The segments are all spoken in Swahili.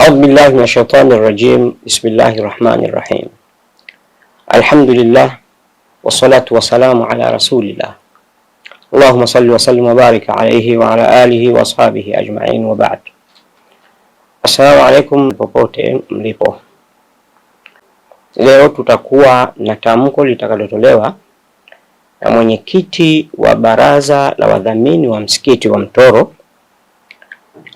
Audhu billahi minash shaitani rajim. Bismillahi rahmani rahim. Alhamdulillah wassalatu wassalamu ala rasulillah. Allahumma salli wa sallim wa barik alayhi wa ala alihi wa ashabihi ajma'in wa ba'd. Assalamu alaikum popote mlipo. Leo tutakuwa na tamko litakalotolewa na mwenyekiti wa baraza la wadhamini wa msikiti wa Mtoro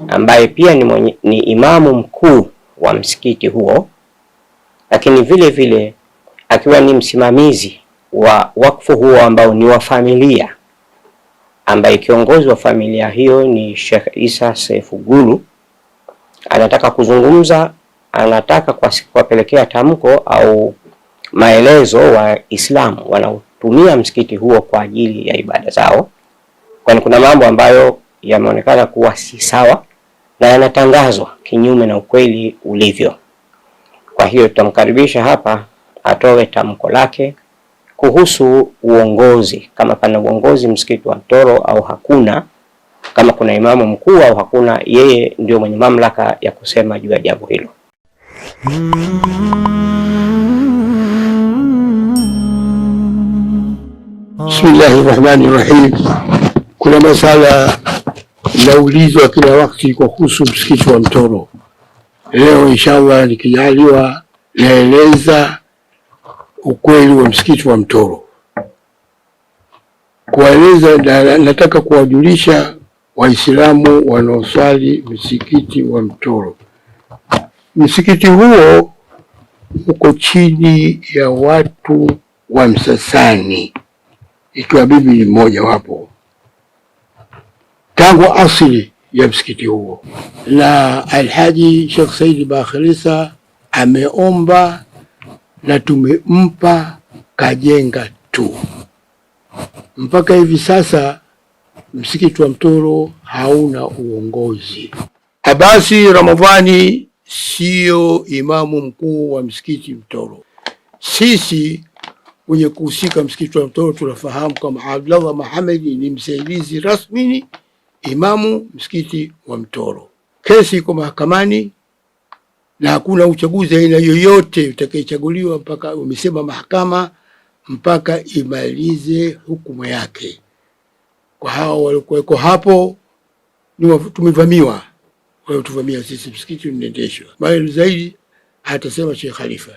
ambaye pia ni imamu mkuu wa msikiti huo, lakini vile vile akiwa ni msimamizi wa wakfu huo ambao ni wa familia, ambaye kiongozi wa familia hiyo ni Sheikh Isa Seif Gulu. Anataka kuzungumza, anataka kuwapelekea tamko au maelezo Waislamu wanaotumia msikiti huo kwa ajili ya ibada zao, kwani kuna mambo ambayo yameonekana kuwa si sawa na yanatangazwa kinyume na ukweli ulivyo. Kwa hiyo tutamkaribisha hapa atoe tamko lake kuhusu uongozi, kama pana uongozi msikiti wa Mtoro au hakuna, kama kuna imamu mkuu au hakuna, yeye ndio mwenye mamlaka ya kusema juu ya jambo hilo. Bismillahi rahmani rahim. Kuna masala naulizwa kila wakati kwa kuhusu msikiti wa Mtoro. Leo inshallah nikijaliwa, naeleza ukweli wa msikiti wa Mtoro, kuwaeleza na, nataka kuwajulisha Waislamu wanaoswali msikiti wa Mtoro. Msikiti huo uko chini ya watu wa Msasani, ikiwa mimi ni mmoja wapo tangu asili ya msikiti huo, na Alhaji Sheikh Saidi Bakhresa ameomba na tumempa kajenga tu. Mpaka hivi sasa msikiti wa Mtoro hauna uongozi. Abasi Ramadhani siyo imamu mkuu wa msikiti Mtoro. Sisi wenye kuhusika msikiti wa Mtoro tunafahamu kama Abdallah Muhamedi ni msaidizi rasmi imamu msikiti wa Mtoro. Kesi iko mahakamani na hakuna uchaguzi aina yoyote utakayechaguliwa mpaka umesema mahakama mpaka imalize hukumu yake. Kwa hao walikuweko hapo ni tumevamiwa, walituvamia sisi, msikiti unaendeshwa. Maelezo zaidi atasema Sheikh Khalifa.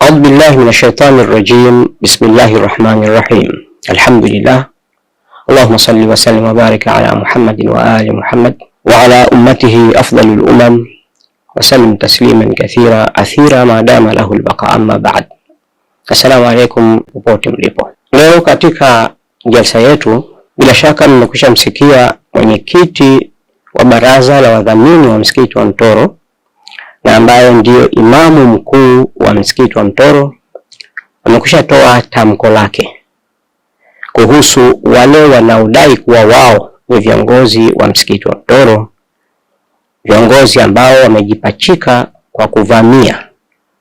Audhu billahi minash shaitani rajim. Bismillahi rahmani rahim. Alhamdulillah Allahumma salli wa sallim wa barik ala Muhammadin wa ali Muhammad wa ala ummatihi afdalil umam wa sallim tasliman kathira athira ma dama lahu albaqa, amma ba'd. Assalamu alaikum popote mlipo. Leo katika jalsa yetu, bila shaka mmekwisha msikia mwenyekiti wa baraza la wadhamini wa msikiti wa Mtoro na ambayo ndiyo imamu mkuu wa msikiti wa Mtoro amekwisha toa tamko lake kuhusu wale wanaodai kuwa wao ni viongozi wa msikiti wa Mtoro, viongozi ambao wamejipachika kwa kuvamia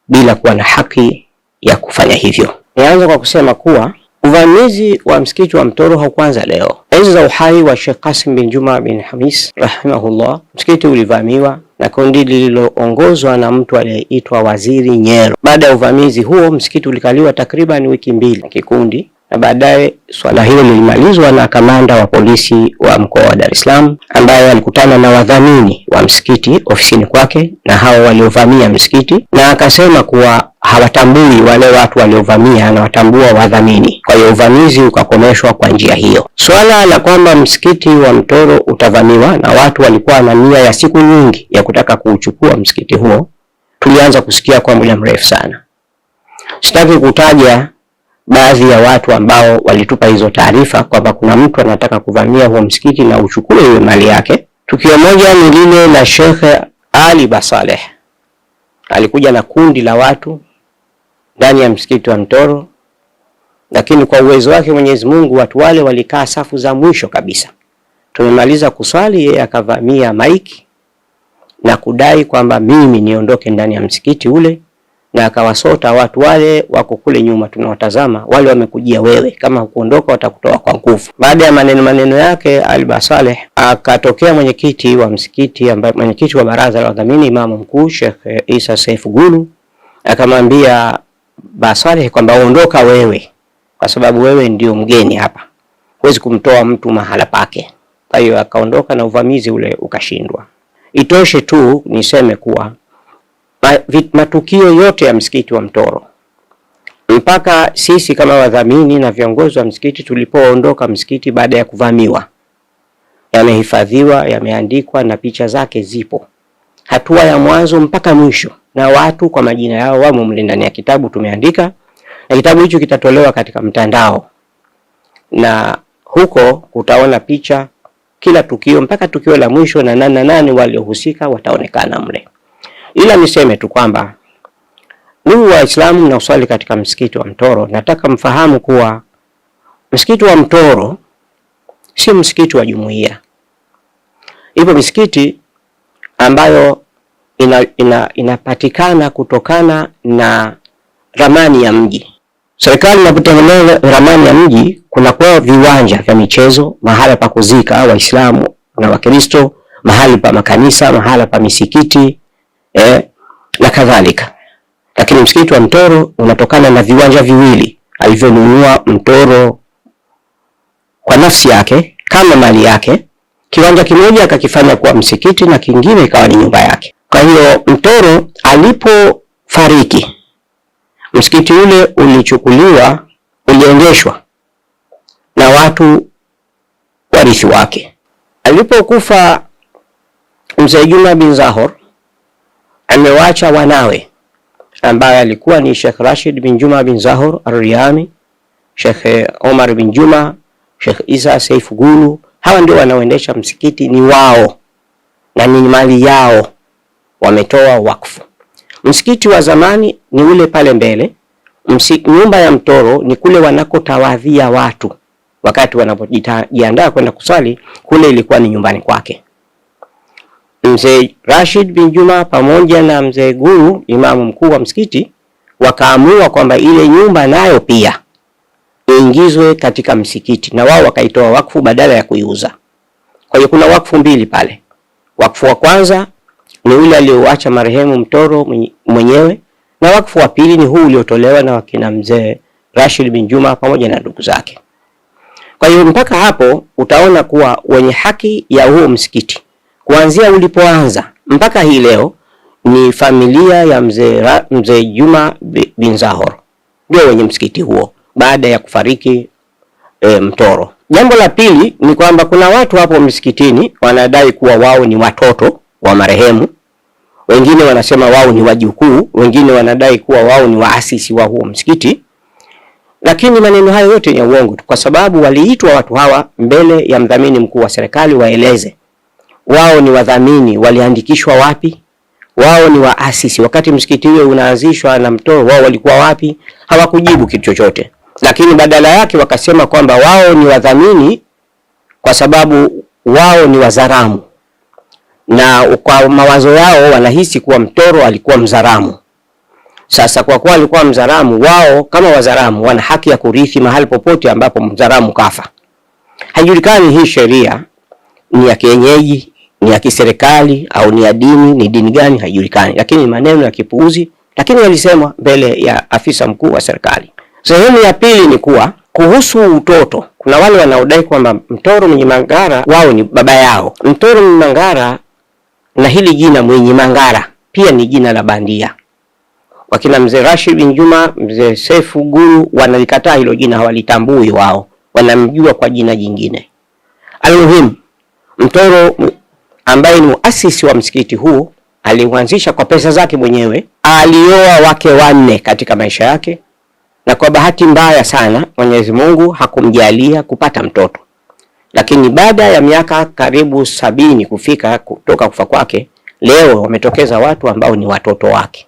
bila kuwa na haki ya kufanya hivyo. Nianze kwa kusema kuwa uvamizi wa msikiti wa Mtoro haukuanza leo. Enzi za uhai wa Sheikh Qasim bin Juma bin Hamis rahimahullah, msikiti ulivamiwa na kundi lililoongozwa na mtu aliyeitwa Waziri Nyero. Baada ya uvamizi huo, msikiti ulikaliwa takriban wiki mbili na kikundi, na baadaye swala hilo lilimalizwa na kamanda wa polisi wa mkoa wa Dar es Salaam ambaye alikutana na wadhamini wa msikiti ofisini kwake na hao waliovamia msikiti, na akasema kuwa hawatambui wale watu waliovamia na watambua wadhamini. Kwa hiyo uvamizi ukakomeshwa kwa njia hiyo. Swala la kwamba msikiti wa Mtoro utavamiwa na watu walikuwa na nia ya siku nyingi ya kutaka kuuchukua msikiti huo, tulianza kusikia kwa muda mrefu sana. Sitaki kutaja baadhi ya watu ambao walitupa hizo taarifa kwamba kuna mtu anataka kuvamia huo msikiti na uchukue hiyo mali yake. Tukio moja ni lile la Sheikh Ali Basaleh, alikuja na kundi la watu ndani ya msikiti wa Mtoro, lakini kwa uwezo wake Mwenyezi Mungu watu wale walikaa safu za mwisho kabisa. Tumemaliza kuswali, yeye akavamia maiki na kudai kwamba mimi niondoke ndani ya msikiti ule na akawasota watu wale wako kule nyuma tunawatazama, wale wamekujia wewe, kama hukuondoka watakutoa kwa nguvu. Baada ya maneno yake Ali Basaleh, akatokea mwenyekiti wa msikiti ambaye mwenyekiti wa baraza la wadhamini, imamu mkuu Sheikh Isa Seif Gulu, akamwambia Basaleh kwamba ondoka wewe, kwa sababu wewe ndio mgeni hapa, huwezi kumtoa mtu mahala pake. Kwa hiyo akaondoka na uvamizi ule ukashindwa. Itoshe tu niseme kuwa matukio yote ya msikiti wa Mtoro mpaka sisi kama wadhamini na viongozi wa msikiti tulipoondoka msikiti baada ya kuvamiwa, yamehifadhiwa, yameandikwa na picha zake zipo, hatua ya mwanzo mpaka mwisho, na watu kwa majina yao wamo mle ndani ya kitabu tumeandika, na kitabu hicho kitatolewa katika mtandao, na huko utaona picha kila tukio mpaka tukio la mwisho, na nani na nani waliohusika wataonekana mle. Ila niseme tu kwamba ndugu Waislamu mnaoswali katika msikiti wa Mtoro, nataka mfahamu kuwa msikiti wa Mtoro si msikiti wa jumuiya. Ipo misikiti ambayo inapatikana kutokana na ramani ya mji. Serikali inapotengeneza ramani ya mji, kuna kwa viwanja vya michezo, mahala pa kuzika Waislamu na Wakristo, mahali pa makanisa, mahala pa misikiti na kadhalika. Lakini msikiti wa Mtoro unatokana na viwanja viwili alivyonunua Mtoro kwa nafsi yake kama mali yake. Kiwanja kimoja akakifanya kuwa msikiti na kingine ikawa ni nyumba yake. Kwa hiyo Mtoro alipofariki, msikiti ule ulichukuliwa, uliongeshwa na watu warithi wake. Alipokufa Mzee Juma bin Zahor, amewacha wanawe ambaye alikuwa ni Sheikh Rashid bin Juma bin Zahor Ar-Riyami, Sheikh Omar bin Juma, Sheikh Isa Seif Gulu. Hawa ndio wanaoendesha msikiti, ni wao na ni mali yao, wametoa wakfu. Msikiti wa zamani ni ule pale mbele. Nyumba ya Mtoro ni kule wanakotawadhia watu wakati wanapojiandaa kwenda kuswali, kule ilikuwa ni nyumbani kwake. Mzee Rashid bin Juma pamoja na Mzee Guru, imamu mkuu wa msikiti, wakaamua kwamba ile nyumba nayo pia iingizwe katika msikiti, na wao wakaitoa wakfu badala ya kuiuza. Kwa hiyo kuna wakfu mbili pale. Wakfu wa kwanza ni ule alioacha marehemu Mtoro mwenyewe, na wakfu wa pili ni huu uliotolewa na wakina Mzee Rashid bin Juma pamoja na ndugu zake. Kwa hiyo mpaka hapo utaona kuwa wenye haki ya huo msikiti kuanzia ulipoanza mpaka hii leo ni familia ya Mzee Juma bin Zahor, ndio wenye msikiti huo baada ya kufariki Mtoro. Jambo la pili ni kwamba kuna watu hapo msikitini wanadai kuwa wao ni watoto wa marehemu, wengine wanasema wao ni wajukuu, wengine wanadai kuwa wao ni waasisi wa huo msikiti. Lakini maneno hayo yote ni ya uongo, kwa sababu waliitwa watu hawa mbele ya mdhamini mkuu wa serikali waeleze wao ni wadhamini, waliandikishwa wapi? Wao ni waasisi, wakati msikiti huo unaanzishwa na Mtoro wao walikuwa wapi? Hawakujibu kitu chochote, lakini badala yake wakasema kwamba wao ni wadhamini kwa sababu wao ni Wazaramu, na kwa mawazo yao wanahisi kuwa Mtoro alikuwa Mzaramu. Sasa kwa kuwa alikuwa Mzaramu, wao kama Wazaramu wana haki ya kurithi mahali popote ambapo Mzaramu kafa. Haijulikani hii sheria ni ya kienyeji, ni ya kiserikali au ni ya dini, ni dini gani haijulikani, lakini maneno ya kipuuzi, lakini yalisemwa mbele ya afisa mkuu wa serikali. Sehemu ya pili ni kuwa kuhusu utoto, kuna wale wanaodai kwamba Mtoro Mwenye Mangara wao ni baba yao. Mtoro Mwenye Mangara, na hili jina Mwenye Mangara pia ni jina la bandia. Wakina Mzee Rashid bin Juma, Mzee Sefu Guru wanalikataa hilo jina, hawalitambui wao, wanamjua kwa jina jingine. Almuhimu, Mtoro ambaye ni muasisi wa msikiti huu aliuanzisha kwa pesa zake mwenyewe. Alioa wake wanne katika maisha yake, na kwa bahati mbaya sana Mwenyezi Mungu hakumjalia kupata mtoto. Lakini baada ya miaka karibu 70 kufika kutoka kufa kwake, leo wametokeza watu ambao ni watoto wake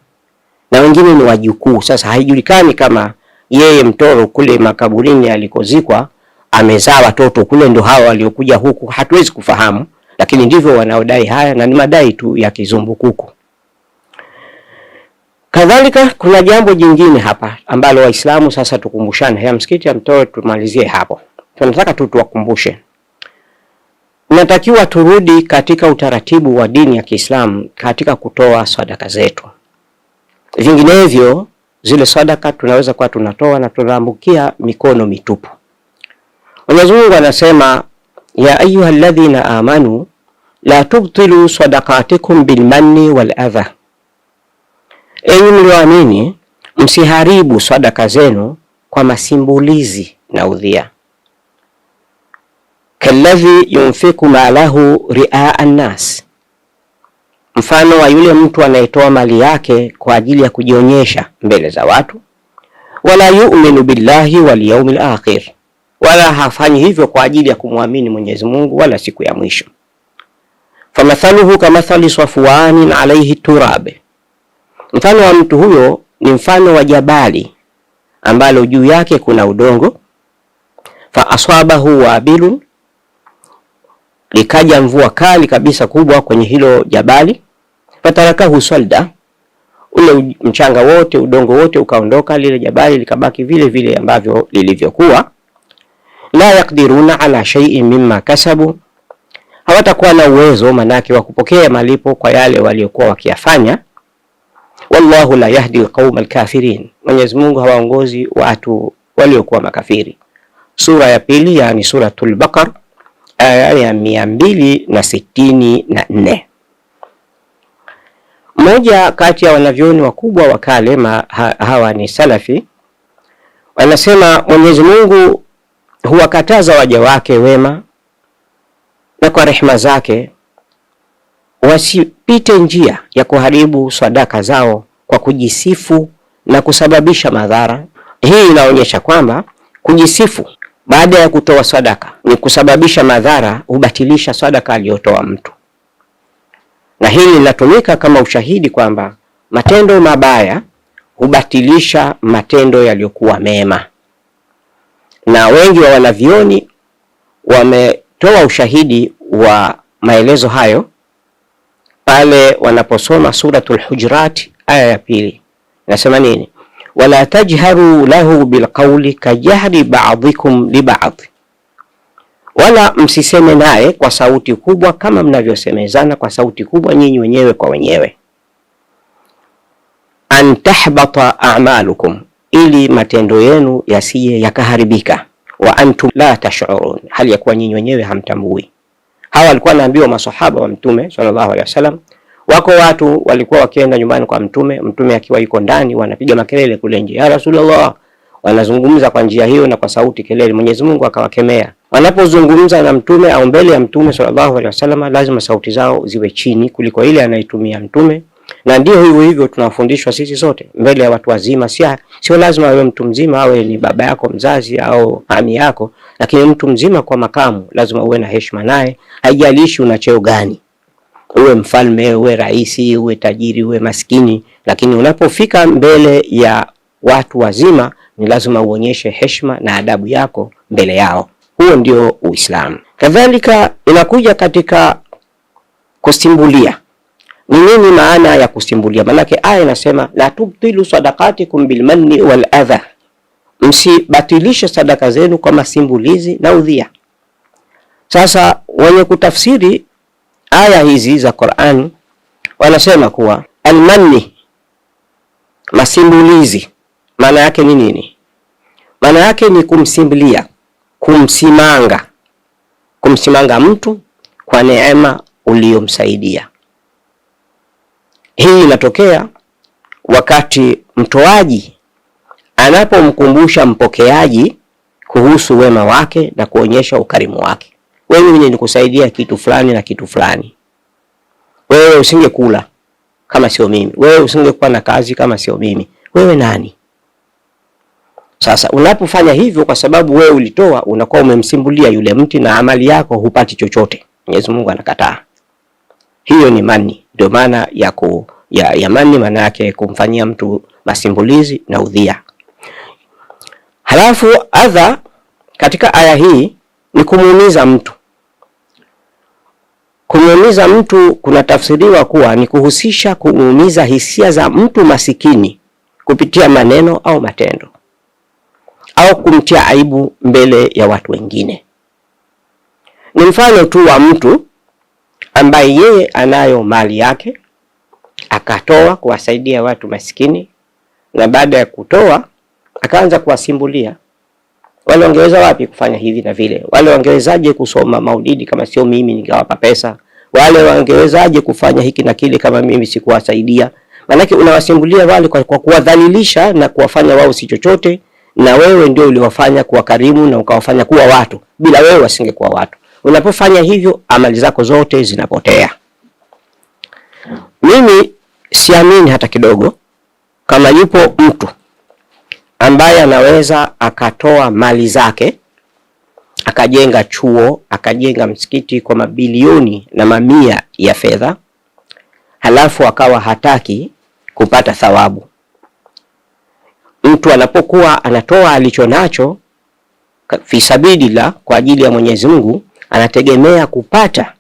na wengine ni wajukuu. Sasa haijulikani kama yeye Mtoro kule makaburini alikozikwa amezaa watoto kule, ndio hao waliokuja huku, hatuwezi kufahamu, lakini ndivyo wanaodai haya, na ni madai tu ya kizumbukuku. Kadhalika kuna jambo jingine hapa ambalo Waislamu sasa tukumbushane. Ya msikiti ya Mtoe tumalizie hapo. Tunataka tu tuwakumbushe. Natakiwa turudi katika utaratibu wa dini ya Kiislamu katika kutoa sadaka zetu. Vinginevyo zile sadaka tunaweza kuwa tunatoa na tunaambukia mikono mitupu. Mwenyezi Mungu anasema, ya ayyuhalladhina amanu la tubtilu sadaqatikum bilmanni wal adha, enyi mlioamini msiharibu sadaka zenu kwa masimbulizi na udhia. Kalladhi yunfiku malahu riaa nnas, mfano wa yule mtu anayetoa mali yake kwa ajili ya kujionyesha mbele za watu. Wala yu'minu billahi wal yawmil akhir, wala hafanyi hivyo kwa ajili ya kumwamini Mwenyezi Mungu wala siku ya mwisho. Famathaluhu kamathali safwanin alayhi turabe, mfano wa mtu huyo ni mfano wa jabali ambalo juu yake kuna udongo. Fa aswabahu wabilun, likaja mvua kali kabisa kubwa kwenye hilo jabali. Fatarakahu salda, ule mchanga wote udongo wote ukaondoka, lile jabali likabaki vile vile ambavyo lilivyokuwa. La yakdiruna ala shay'in mimma kasabu, hawatakuwa na uwezo manake wa kupokea malipo kwa yale waliokuwa wakiyafanya. Wallahu la yahdi alqauma alkafirin, Mwenyezi Mungu hawaongozi watu waliokuwa makafiri. Sura ya pili, yani Suratul Baqar aya ya 264. Mmoja kati ya wanavyoni wakubwa wa kale hawa ni salafi, wanasema Mwenyezi Mungu huwakataza waja wake wema na kwa rehema zake wasipite njia ya kuharibu sadaka zao kwa kujisifu na kusababisha madhara. Hii inaonyesha kwamba kujisifu baada ya kutoa sadaka ni kusababisha madhara, hubatilisha sadaka aliyotoa mtu, na hili linatumika kama ushahidi kwamba matendo mabaya hubatilisha matendo yaliyokuwa mema, na wengi wa wanavyoni wametoa ushahidi wa maelezo hayo pale wanaposoma Suratul Hujurat aya ya pili, inasema nini? Wala tajharu lahu bilqauli kajahri ba'dikum li ba'd, wala msiseme naye kwa sauti kubwa kama mnavyosemezana kwa sauti kubwa nyinyi wenyewe kwa wenyewe. An tahbata a'malukum, ili matendo yenu yasiye yakaharibika. Wa antum la tash'urun, hali ya kuwa nyinyi wenyewe hamtambui. Hawa walikuwa wanaambiwa masahaba wa Mtume sallallahu alaihi wasallam. Wako watu walikuwa wakienda nyumbani kwa Mtume, Mtume akiwa yuko ndani, wanapiga makelele kule nje, ya Rasulullah, wanazungumza kwa njia hiyo na kwa sauti kelele. Mwenyezi Mungu akawakemea. Wanapozungumza na Mtume au mbele ya Mtume sallallahu alaihi wasallam, lazima sauti zao ziwe chini kuliko ile anayetumia Mtume. Na ndio hivyo hivyo tunafundishwa sisi sote mbele ya watu wazima. Sio lazima awe mtu mzima awe ni baba yako mzazi au ami yako, lakini mtu mzima kwa makamu lazima uwe na heshima naye, haijalishi una cheo gani, uwe mfalme, uwe raisi, uwe tajiri, uwe maskini, lakini unapofika mbele ya watu wazima ni lazima uonyeshe heshima na adabu yako mbele yao. Huo ndio Uislamu. Kadhalika inakuja katika kusimbulia. Ni nini maana ya kusimbulia? Maanake aya inasema la tubtilu sadaqatikum bilmanni wal adha, msibatilishe sadaka zenu kwa masimbulizi na udhia. Sasa wenye kutafsiri aya hizi za Qur'an wanasema kuwa almanni, masimbulizi, maana yake ni nini? Maana yake ni kumsimbulia, kumsimanga, kumsimanga mtu kwa neema uliyomsaidia. Hii inatokea wakati mtoaji anapomkumbusha mpokeaji kuhusu wema wake na kuonyesha ukarimu wake. Wewe mimi nikusaidia kitu fulani na kitu fulani, wewe usingekula kama sio mimi, wewe usingekuwa na kazi kama sio mimi, wewe nani? Sasa unapofanya hivyo, kwa sababu wewe ulitoa, unakuwa umemsimbulia yule mti na amali yako hupati chochote. Mwenyezi Mungu anakataa. Hiyo ni mani, ndio maana ya mani, maana yake kumfanyia mtu masimbulizi na udhia. Halafu adha katika aya hii ni kumuumiza mtu. Kumuumiza mtu kunatafsiriwa kuwa ni kuhusisha kumuumiza hisia za mtu masikini kupitia maneno au matendo, au kumtia aibu mbele ya watu wengine. Ni mfano tu wa mtu ambaye yeye anayo mali yake akatoa kuwasaidia watu masikini, na baada ya kutoa akaanza kuwasimbulia wale wangeweza wapi kufanya hivi na vile, wale wangewezaje kusoma maulidi kama sio mimi ningewapa pesa, wale wangewezaje kufanya hiki na kile kama mimi sikuwasaidia. Maanake unawasimbulia wale kwa kuwadhalilisha na kuwafanya wao si chochote, na wewe ndio uliwafanya kuwa karimu na ukawafanya kuwa watu. Bila wewe wasingekuwa watu. Unapofanya hivyo, amali zako zote zinapotea. Mimi siamini hata kidogo kama yupo mtu ambaye anaweza akatoa mali zake akajenga chuo akajenga msikiti kwa mabilioni na mamia ya fedha, halafu akawa hataki kupata thawabu. Mtu anapokuwa anatoa alicho nacho fisabilillah, kwa ajili ya Mwenyezi Mungu, anategemea kupata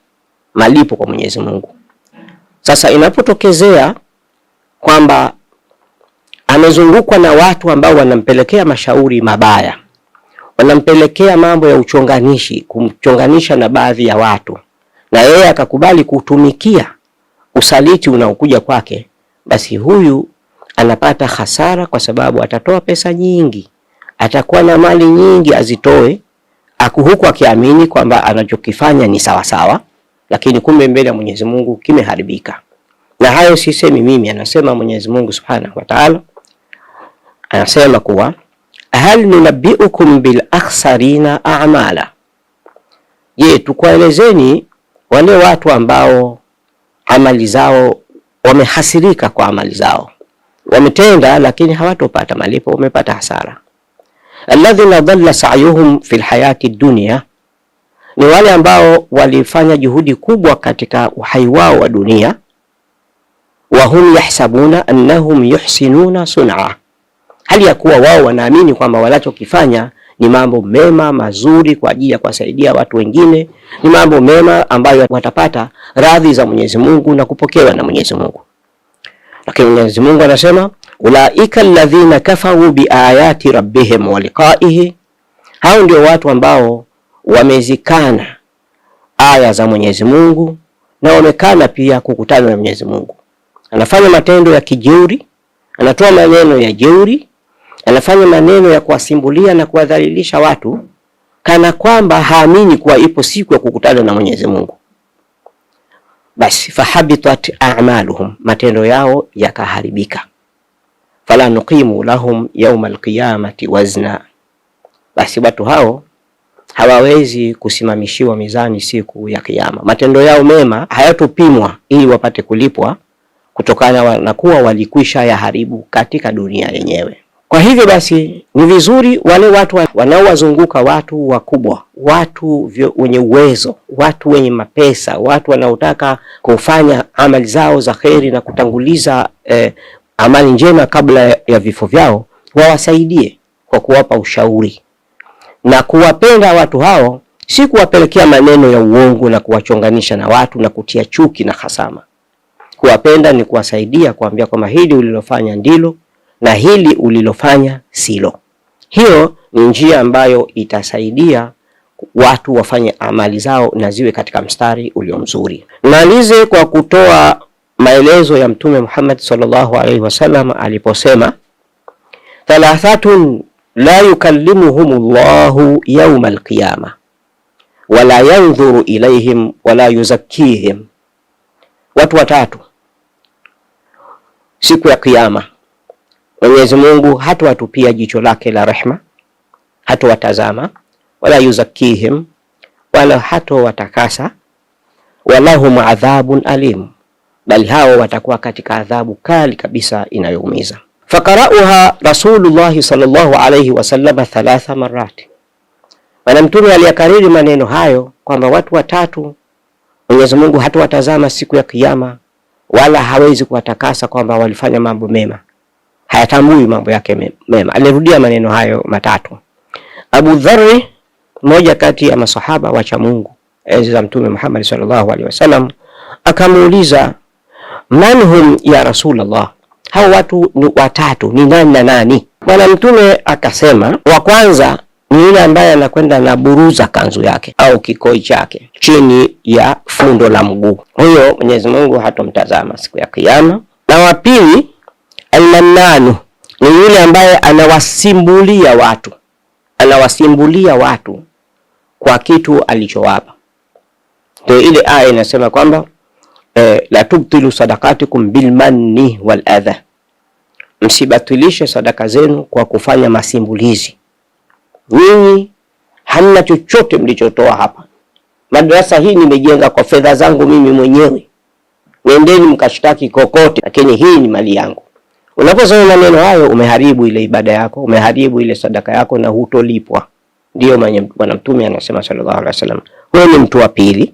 malipo kwa Mwenyezi Mungu. Sasa inapotokezea kwamba amezungukwa na watu ambao wanampelekea mashauri mabaya, wanampelekea mambo ya uchonganishi, kumchonganisha na baadhi ya watu, na yeye akakubali kutumikia usaliti unaokuja kwake, basi huyu anapata hasara, kwa sababu atatoa pesa nyingi, atakuwa na mali nyingi azitoe, huku akiamini kwamba anachokifanya ni sawasawa, lakini kumbe mbele ya Mwenyezi Mungu kimeharibika. Na hayo sisemi mimi, anasema Mwenyezi Mungu Subhanahu wa Ta'ala, anasema kuwa hal nunabbiukum bil akhsarina a'mala, je, tukuelezeni wale watu ambao amali zao wamehasirika kwa amali zao, wametenda lakini hawatopata malipo, wamepata hasara. Alladhina dhalla sa'yuhum fil hayati dunya, ni wale ambao walifanya juhudi kubwa katika uhai wao wa dunia. Wa hum yahsabuna annahum yuhsinuna sun'a, hali ya kuwa wao wanaamini kwamba wanachokifanya ni mambo mema mazuri kwa ajili ya kuwasaidia watu wengine, ni mambo mema ambayo watapata radhi za Mwenyezi Mungu na kupokewa na Mwenyezi Mungu. Lakini Mwenyezi Mungu anasema ulaika alladhina kafaru biayati rabbihim wa liqaihi, hao ndio watu ambao wamezikana aya za Mwenyezi Mungu na wamekana pia kukutana na Mwenyezi Mungu. Anafanya matendo ya kijeuri, anatoa maneno ya jeuri, anafanya maneno ya kuwasimbulia na kuwadhalilisha watu kana kwamba haamini kuwa ipo siku ya kukutana na Mwenyezi Mungu. Basi fahabitat a'maluhum, matendo yao yakaharibika. Fala nuqimu lahum yawma alqiyamati wazna, basi watu hao hawawezi kusimamishiwa mizani siku ya Kiyama. Matendo yao mema hayatopimwa ili wapate kulipwa kutokana na kuwa walikwisha yaharibu katika dunia yenyewe. Kwa hivyo basi ni vizuri wale watu wanaowazunguka watu wakubwa, watu wenye uwezo, watu wenye mapesa, watu wanaotaka kufanya amali zao za kheri na kutanguliza amali njema kabla ya vifo vyao, wawasaidie kwa kuwapa ushauri na kuwapenda watu hao, si kuwapelekea maneno ya uongo na kuwachonganisha na watu na kutia chuki na hasama. Kuwapenda ni kuwasaidia, kuambia kwamba hili ulilofanya ndilo na hili ulilofanya silo. Hiyo ni njia ambayo itasaidia watu wafanye amali zao na ziwe katika mstari ulio mzuri. Malize kwa kutoa maelezo ya Mtume Muhammad sallallahu alaihi wasallam aliposema, thalathatun la yukallimuhumullahu yawma alqiyama wala yanzuru ilaihim wala yuzakkihim, watu watatu siku ya Kiyama Mwenyezi Mungu hatawatupia jicho lake la rehma, hatawatazama, wala yuzakihim, wala hatowatakasa, walahum adhabun alim, bali hao watakuwa katika adhabu kali kabisa inayoumiza. Fakarauha Rasulullahi sallallahu alayhi wasallam thalatha marati, Bwana Mtume aliyakariri maneno hayo kwamba watu watatu Mwenyezi Mungu hatawatazama siku ya Kiyama wala hawezi kuwatakasa kwamba walifanya mambo mema, hayatambui mambo yake mema. Alirudia maneno hayo matatu. Abu Dharri, mmoja kati ya masahaba wacha Mungu, enzi za Mtume Muhammad sallallahu alaihi wasallam, akamuuliza man hum ya Rasulullah, hao watu ni watatu ni nani na nani? Bwana Mtume akasema, wa kwanza ni yule ambaye anakwenda na buruza kanzu yake au kikoi chake chini ya fundo la mguu, huyo Mwenyezi Mungu hatomtazama siku ya Kiyama. Na wa pili almannanu, ni yule ambaye anawasimbulia watu, anawasimbulia watu kwa kitu alichowapa. Ndio ile aya inasema kwamba la tubtilu sadaqatikum bilmanni wal adha, msibatilishe sadaka zenu kwa kufanya masimbulizi. Nyinyi hamna chochote mlichotoa hapa. Madrasa hii nimejenga kwa fedha zangu mimi mwenyewe, nendeni mkashtaki kokote, lakini hii ni mali yangu. Unaposema maneno hayo, umeharibu ile ibada yako, umeharibu ile sadaka yako na hutolipwa. Ndiyo Bwana Mtume anasema sallallahu alaihi wasallam. Huyo ni mtu wa pili.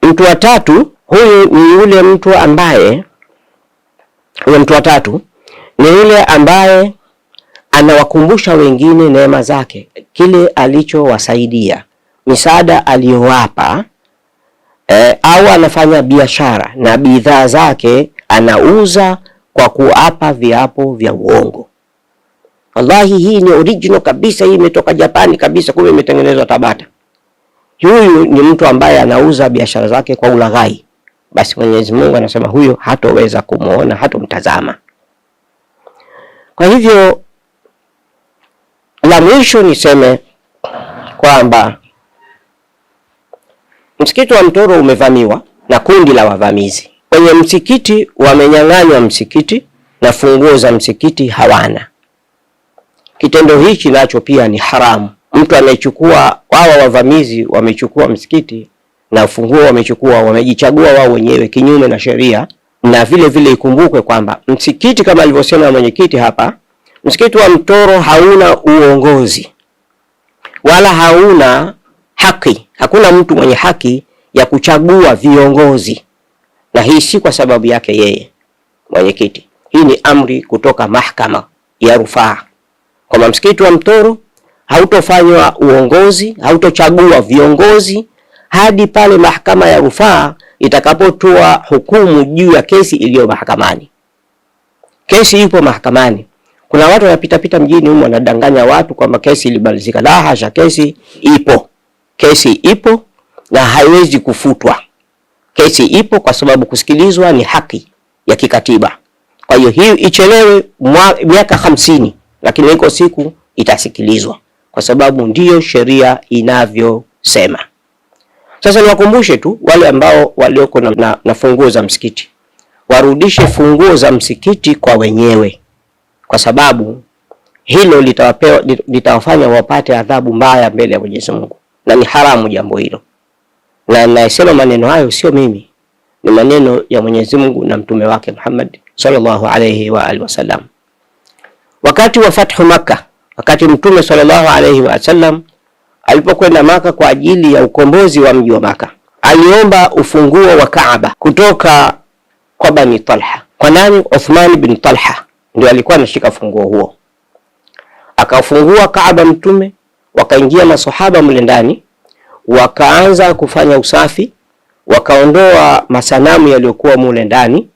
Mtu wa tatu, huyu ni yule mtu ambaye, huyo mtu wa tatu ni yule ambaye anawakumbusha wengine neema zake, kile alichowasaidia, misaada aliyowapa, au anafanya biashara na bidhaa zake anauza kwa kuapa viapo vya uongo. Wallahi, hii ni original kabisa, hii imetoka Japani kabisa, kumbe imetengenezwa Tabata. Huyu ni mtu ambaye anauza biashara zake kwa ulaghai. Basi Mwenyezi Mungu anasema huyo hatoweza kumuona, hatomtazama. Kwa hivyo la mwisho niseme kwamba msikiti wa Mtoro umevamiwa na kundi la wavamizi. Kwenye msikiti wamenyang'anywa msikiti na funguo za msikiti hawana. Kitendo hichi nacho pia ni haramu. Mtu anayechukua, hawa wavamizi wamechukua msikiti na funguo wamechukua, wamejichagua wao wenyewe kinyume na sheria. Na vile vile ikumbukwe kwamba msikiti kama alivyosema mwenyekiti hapa, msikiti wa Mtoro hauna uongozi wala hauna haki. Hakuna mtu mwenye haki ya kuchagua viongozi, na hii si kwa sababu yake yeye mwenyekiti. Hii ni amri kutoka mahakama ya rufaa kwamba msikiti wa Mtoro hautofanywa uongozi, hautochagua viongozi hadi pale mahakama ya rufaa itakapotoa hukumu juu ya kesi iliyo mahakamani. Kesi ipo mahakamani. Kuna watu wanapita pita mjini humo wanadanganya watu kwamba kesi ilimalizika. La hasha, kesi ipo. Kesi ipo na haiwezi kufutwa. Kesi ipo kwa sababu kusikilizwa ni haki ya kikatiba. Kwa hiyo hii ichelewe miaka 50, lakini iko siku itasikilizwa kwa sababu ndiyo sheria inavyosema. Sasa niwakumbushe tu wale ambao walioko na funguo za msikiti warudishe funguo za msikiti kwa wenyewe, kwa sababu hilo litawafanya wapate adhabu mbaya mbele ya Mwenyezi Mungu, na ni haramu jambo hilo. Na nasema maneno hayo sio mimi, ni maneno ya Mwenyezi Mungu na mtume wake Muhammad sallallahu alayhi wa alihi wasallam. Wakati wa fathu Makkah, wakati mtume sallallahu alayhi wa sallam alipokwenda Maka kwa ajili ya ukombozi wa mji wa Maka, aliomba ufunguo wa Kaaba kutoka kwa Bani Talha. Kwa nani? Uthman bin Talha ndio alikuwa anashika funguo huo. Akafungua Kaaba mtume, wakaingia masahaba mle ndani, wakaanza kufanya usafi, wakaondoa masanamu yaliyokuwa mule ndani.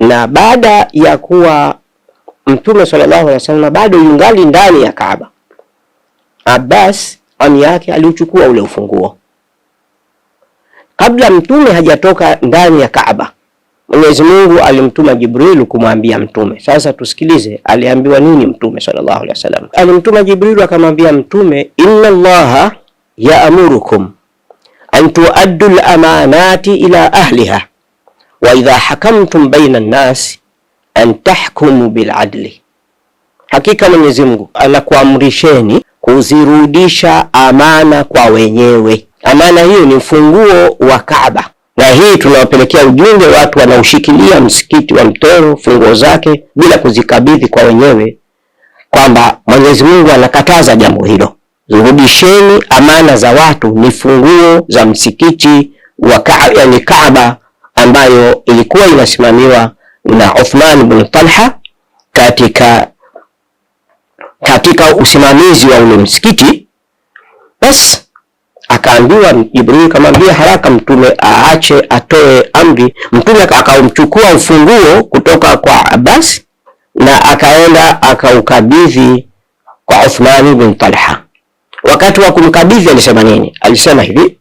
Na baada ya kuwa mtume sallallahu alaihi wasallam bado yungali ndani ya Kaaba, Abbas ami yake aliuchukua ule ufunguo. Kabla mtume hajatoka ndani ya Kaaba, Mwenyezi Mungu alimtuma Jibrilu kumwambia mtume. Sasa tusikilize aliambiwa nini mtume sallallahu alaihi wasallam. Alimtuma Jibrilu akamwambia mtume, inna Allaha yaamurukum an tuaddu al-amanati ila ahliha wa idha hakamtum baina an-nas an tahkumu bil adli, hakika Mwenyezi Mungu anakuamrisheni kuzirudisha amana kwa wenyewe. Amana hiyo ni mfunguo wa Kaaba, na hii tunawapelekea ujumbe watu wanaoshikilia msikiti wa Mtoro funguo zake bila kuzikabidhi kwa wenyewe, kwamba Mwenyezi Mungu anakataza jambo hilo. Rudisheni amana za watu, ni funguo za msikiti wa Kaaba, yani Kaaba ambayo ilikuwa inasimamiwa na Uthman bin Talha katika usimamizi wa ule msikiti. Bas Akaambiwa Jibril, kamwambia haraka mtume aache, atoe amri. Mtume akamchukua ufunguo kutoka kwa Abbas na akaenda akaukabidhi kwa Uthmani bin Talha. Wakati wa kumkabidhi alisema nini? Alisema hivi,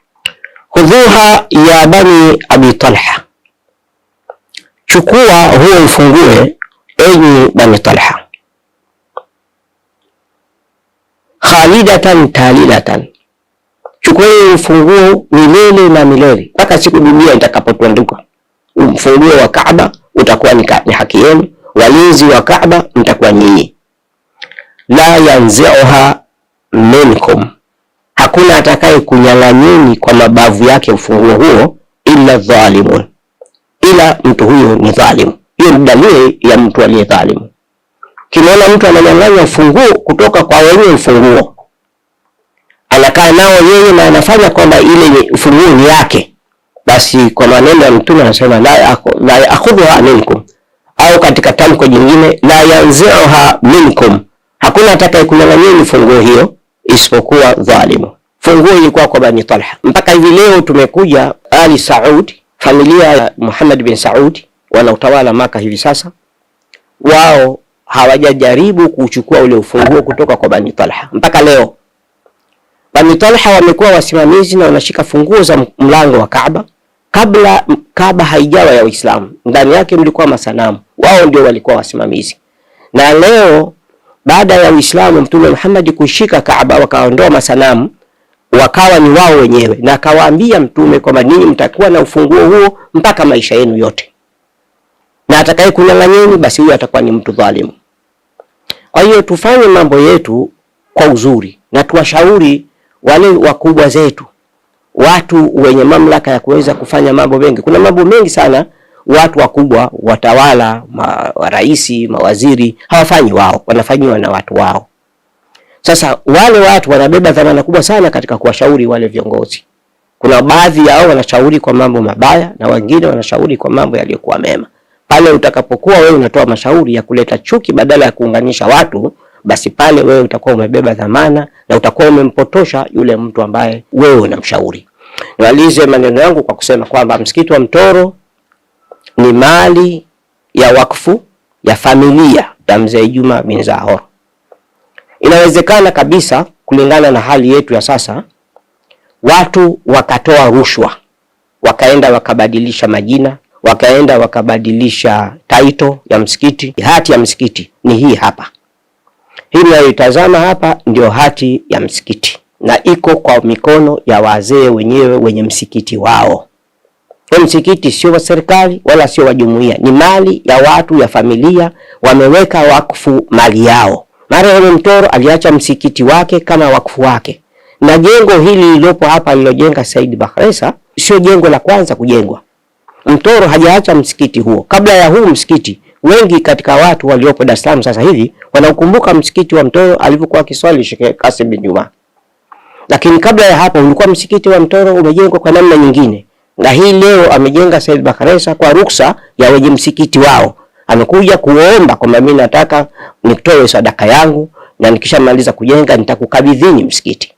khudhuha ya bani abi Talha, chukua huo ufungue enyi bani Talha, khalidatan talilatan, chukueni ufunguo milele na milele mpaka siku dunia itakapotuanduka. Ufunguo wa Kaaba utakuwa ni haki yenu, walinzi wa Kaaba mtakuwa nyinyi. La yanzi'uha minkum, hakuna atakaye kunyang'anyeni kwa mabavu yake ufunguo huo, illa dhalimun, ila mtu huyo ni dhalimu. Hiyo ni dalili ya mtu aliye dhalimu. Kimeona mtu ananyang'anya ufunguo kutoka kwa wenye ufunguo, anakaa nao yeye na anafanya kwamba ile ufunguo ni yake, basi kwa maneno ya Mtume anasema la ya'khudhuha minkum, au katika tamko jingine la yanzi'uha minkum, hakuna atakayekunyang'anyeni funguo hiyo isipokuwa dhalimu. Funguo ilikuwa kwa Bani Talha. Mpaka hivi leo tumekuja Ali Saud, familia ya Muhammad bin Saud wanautawala Maka hivi sasa, wao hawajajaribu kuchukua ule ufunguo kutoka kwa Bani Talha mpaka leo. Bani Talha wamekuwa wasimamizi na wanashika funguo za mlango wa Kaaba. Kabla Kaaba haijawa ya Uislamu, ndani yake mlikuwa masanamu, wao ndio walikuwa wasimamizi. Na leo baada ya Uislamu, Mtume Muhammad kushika Kaaba, wakaondoa masanamu, wakawa ni wao wenyewe, na akawaambia Mtume kwamba ninyi mtakuwa na ufunguo huo mpaka maisha yenu yote, na atakaye kunyang'anyeni basi huyo atakuwa ni mtu dhalimu. Kwa hiyo tufanye mambo yetu kwa uzuri na tuwashauri wale wakubwa zetu, watu wenye mamlaka ya kuweza kufanya mambo mengi. Kuna mambo mengi sana watu wakubwa, watawala, maraisi, mawaziri hawafanyi wao, wanafanyiwa na watu wao. Sasa wale watu wanabeba dhamana kubwa sana katika kuwashauri wale viongozi. Kuna baadhi yao wanashauri kwa mambo mabaya na wengine wanashauri kwa mambo yaliyokuwa mema. Pale utakapokuwa wewe unatoa mashauri ya kuleta chuki badala ya kuunganisha watu, basi pale wewe utakuwa umebeba dhamana na utakuwa umempotosha yule mtu ambaye wewe unamshauri. Nimalize maneno yangu kwa kusema kwamba msikiti wa Mtoro ni mali ya wakfu ya familia ya Mzee Juma bin Zahor. Inawezekana kabisa kulingana na hali yetu ya sasa, watu wakatoa rushwa, wakaenda wakabadilisha majina, wakaenda wakabadilisha title ya msikiti. Hati ya msikiti ni hii hapa, hii mnayoitazama hapa ndio hati ya msikiti, na iko kwa mikono ya wazee wenyewe wenye msikiti wao. Huo msikiti sio wa serikali wala sio wa jumuiya, ni mali ya watu ya familia, wameweka wakfu mali yao. Marehemu Mtoro aliacha msikiti wake kama wakfu wake, na jengo hili lililopo hapa alilojenga Said Bakhresa sio jengo la kwanza kujengwa. Mtoro hajaacha msikiti huo. Kabla ya huu msikiti, wengi katika watu waliopo Dar es Salaam sasa hivi wanaukumbuka msikiti wa Mtoro alivyokuwa akiswali Sheikh Kasim bin Juma, lakini kabla ya hapo ulikuwa msikiti wa Mtoro umejengwa kwa namna nyingine, na hii leo amejenga Said Bakhresa kwa ruksa ya wenye msikiti wao. Amekuja kuomba kwamba mimi nataka nitoe sadaka yangu na nikishamaliza kujenga nitakukabidhini msikiti.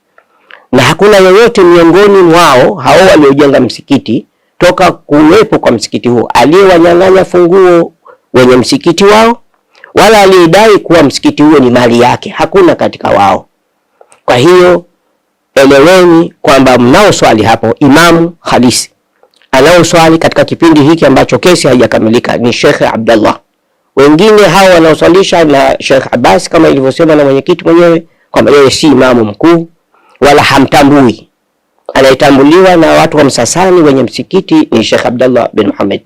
Na hakuna yoyote miongoni mwao hao waliojenga msikiti toka kuwepo kwa msikiti huo aliyewanyang'anya funguo wenye msikiti wao, wala aliyedai kuwa msikiti huo ni mali yake, hakuna katika wao. Kwa hiyo eleweni kwamba mnaoswali hapo, imamu halisi anaoswali katika kipindi hiki ambacho kesi haijakamilika ni Sheikh Abdullah. Wengine hao wanaoswalisha na Sheikh Abbas, kama ilivyosema na mwenyekiti mwenyewe kwamba yeye si imamu mkuu wala hamtambui. Anayetambuliwa na watu wa Msasani wenye msikiti ni Sheikh Abdullah bin Muhammad.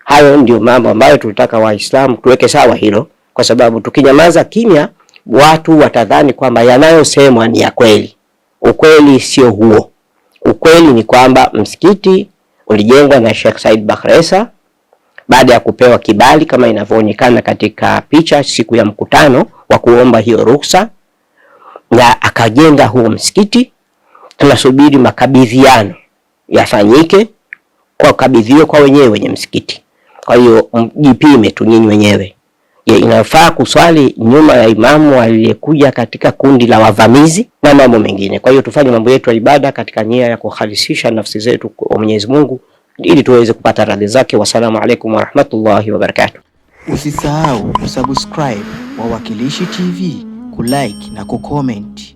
Hayo ndio mambo ambayo tulitaka Waislamu tuweke sawa hilo, kwa sababu tukinyamaza kimya watu watadhani kwamba yanayosemwa ni ya kweli. Ukweli sio huo. Ukweli ni kwamba msikiti ulijengwa na Sheikh Said Bakhresa baada ya kupewa kibali kama inavyoonekana katika picha siku ya mkutano wa kuomba hiyo ruhusa, na akajenga huo msikiti. Tunasubiri makabidhiano yafanyike kwa kabidhiwe kwa wenyewe wenye msikiti. Kwa hiyo mjipime tu nyinyi wenyewe, Je, inafaa kuswali nyuma ya imamu aliyekuja katika kundi la wavamizi na mambo mengine? Kwa hiyo tufanye mambo yetu ya ibada katika nia ya kukhalisisha nafsi zetu kwa Mwenyezi Mungu ili tuweze kupata radhi zake. Wassalamu alaikum warahmatullahi wabarakatuh. Usisahau kusubscribe Wawakilishi TV, kulike na kucomment.